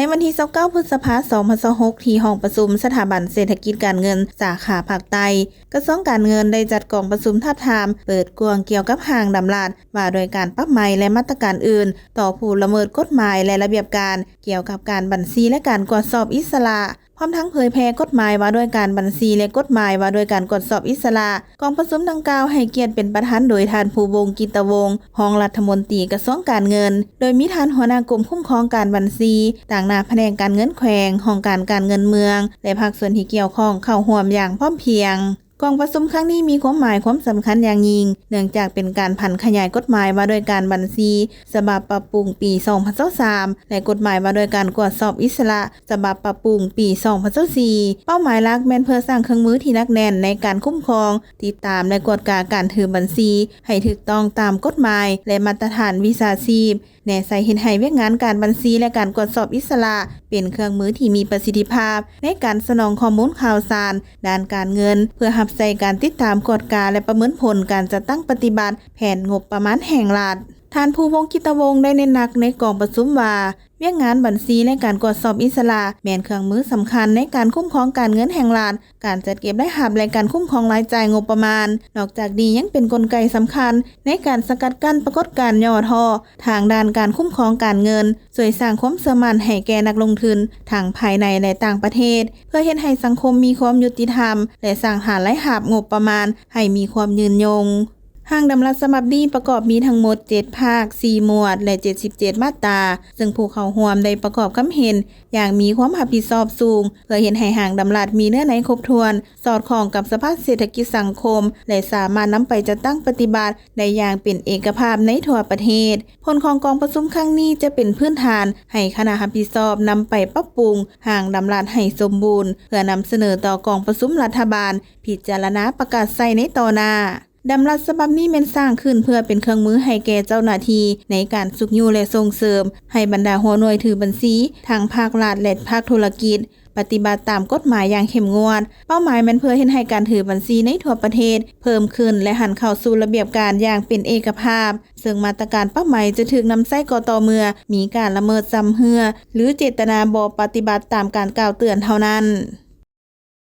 ໃນວັນທີຊາວເກົ້າ ພຶດສະພາ ສອງພັນຊາວຫົກ ທີ່ຫ້ອງປະຊຸມສະຖາບັນເສດຖະກິດການເງິນສາຂາພາກໃຕ້ ກະຊວງການເງິນໄດ້ຈັດກອງປະຊຸມທາບທາມເປີດກວ້າງກ່ຽວກັບຮ່າງດຳລັດວ່າດ້ວຍການປັບໃໝ ແລະ ມາດຕະການອື່ນຕໍ່ຜູ້ລະເມີດກົດໝາຍ ແລະ ລະບຽບການກ່ຽວກັບການບັນຊີ ແລະ ການກວດສອບອິດສະຫຼະ ພ້ອມທັງເຜີຍແຜ່ກົດໝາຍວ່າດ້ວຍການບັນຊີ ແລະ ກົດໝາຍວ່າດ້ວຍການກວດສອບອິດສະຫຼະ. ກອງປະຊຸມດັ່ງກ່າວໃຫ້ກຽດເປັນປະທານໂດຍທ່ານ ພູວົງ ກິດຕະວົງ ຮອງລັດຖະມົນຕີກະຊວງການເງິນ, ໂດຍມີທ່ານຫົວໜ້າກົມຄຸ້ມຄອງການບັນຊີ, ຕາງໜ້າພະແນກການເງິນແຂວງ, ຫ້ອງການການເງິນເມືອງ ແລະ ພາກສ່ວນທີ່ກ່ຽວຂ້ອງເຂົ້າຮ່ວມຢ່າງພ້ອມພຽງ. ກອງປະຊຸມຄັ້ງນີ້ມີຄວາມໝາຍຄວາມສຳຄັນຢ່າງຍິ່ງ ເນື່ອງຈາກເປັນການຜັນຂະຫຍາຍກົດໝາຍວ່າດ້ວຍການບັນຊີ ສະບັບປັບປຸງປີສອງພັນຊາວສາມ ແລະ ກົດໝາຍວ່າດ້ວຍການກວດສອບອິດສະຫຼະ ສະບັບປັບປຸງປີສອງພັນຊາວສີ່. ເປົ້າໝາຍຫຼັກແມ່ນເພື່ອສ້າງເຄື່ອງມືທີ່ໜັກແໜ້ນໃນການຄຸ້ມຄອງ, ຕິດຕາມ ແລະ ກວດກາການຖືບັນຊີໃຫ້ຖືກຕ້ອງຕາມກົດໝາຍ ແລະ ມາດຕະຖານວິຊາຊີບ, ແນໃສ່ເຮັດໃຫ້ວຽກງານການບັນຊີ ແລະ ການກວດສອບອິດສະຫຼະ ເປັນເຄື່ອງມືທີ່ມີປະສິດທິພາບໃນການສະໜອງຂໍ້ມູນຂ່າວສານດ້ານການເງິນ ເພື່ອຮັບໃຊ້ການຕິດຕາມ, ກວດກາ ແລະ ປະເມີນຜົນການຈັດຕັ້ງປະຕິບັດແຜນງົບປະມານແຫ່ງລັດ. ທ່ານ ພູວົງ ກິດຕະວົງ ໄດ້ເນັ້ນໜັກໃນກອງປະຊຸມວ່າ ວຽກງານບັນຊີ ແລະ ການກວດສອບອິດສະຫຼະ ແມ່ນເຄື່ອງມືສຳຄັນໃນການຄຸ້ມຄອງການເງິນແຫ່ງລັດ, ການຈັດເກັບລາຍຮັບ ແລະ ການຄຸ້ມຄອງລາຍຈ່າຍງົບປະມານ. ນອກຈາກນີ້ຍັງເປັນກົນໄກສຳຄັນໃນການສະກັດກັ້ນປາກົດການຫຍໍ້ທໍ້ທາງດ້ານການຄຸ້ມຄອງການເງິນ, ຊ່ວຍສ້າງຄວາມເຊື່ອໝັ້ນໃຫ້ແກ່ນັກລົງທຶນທັງພາຍໃນ ແລະ ຕ່າງປະເທດ ເພື່ອເຮັດໃຫ້ສັງຄົມມີຄວາມຍຸຕິທຳ ແລະ ສ້າງຖານລາຍຮັບງົບປະມານໃຫ້ມີຄວາມຍືນຍົງ. ຮ່າງດຳລັດສະບັບນີ້ປະກອບມີທັງໝົດເຈັດພາກ, ສີ່ໝວດ ແລະ ເຈັດສິບເຈັດມາດຕາ, ເຊິ່ງຜູ້ເຂົ້າຮ່ວມໄດ້ປະກອບຄຳເຫັນຢ່າງມີຄວາມຮັບຜິດຊອບສູງ ເພື່ອເຮັດໃຫ້ຮ່າງດຳລັດມີເນື້ອໃນຄົບຖ້ວນ, ສອດຄ່ອງກັບສະພາບເສດຖະກິດສັງຄົມ ແລະ ສາມາດນຳໄປຈັດຕັ້ງປະຕິບັດໄດ້ຢ່າງເປັນເອກະພາບໃນທົ່ວປະເທດ. ຜົນຂອງກອງປະຊຸມຄັ້ງນີ້ຈະເປັນພື້ນຖານໃຫ້ຄະນະຮັບຜິດຊອບນຳໄປປັບປຸງຮ່າງດຳລັດໃຫ້ສົມບູນ ເພື່ອນຳສະເໜີຕໍ່ກອງປະຊຸມລັດຖະບານພິຈາລະນາປະກາດໃຊ້ໃນຕໍ່ໜ້າ. ດຳລັດສະບັບນີ້ແມ່ນສ້າງຂຶ້ນເພື່ອເປັນເຄື່ອງມືໃຫ້ແກ່ເຈົ້າໜ້າທີ່ໃນການຊຸກຍູ້ ແລະ ສົ່ງເສີມໃຫ້ບັນດາຫົວໜ່ວຍຖືບັນຊີ ທັງພາກລັດ ແລະ ພາກທຸລະກິດ ປະຕິບັດຕາມກົດໝາຍຢ່າງເຂັ້ມງວດ. ເປົ້າໝາຍແມ່ນເພື່ອເຮັດໃຫ້ການຖືບັນຊີໃນທົ່ວປະເທດເພີ່ມຂຶ້ນ ແລະ ຫັນເຂົ້າສູ່ລະບຽບການຢ່າງເປັນເອກະພາບ, ເຊິ່ງມາດຕະການປັບໃໝຈະຖືກນຳໃຊ້ກໍຕໍ່ເມື່ອມີການລະເມີດຊຳເຮື້ອ ຫຼື ເຈດຕະນາບໍ່ປະຕິບັດຕາມການກ່າວເຕືອນເທົ່ານັ້ນ.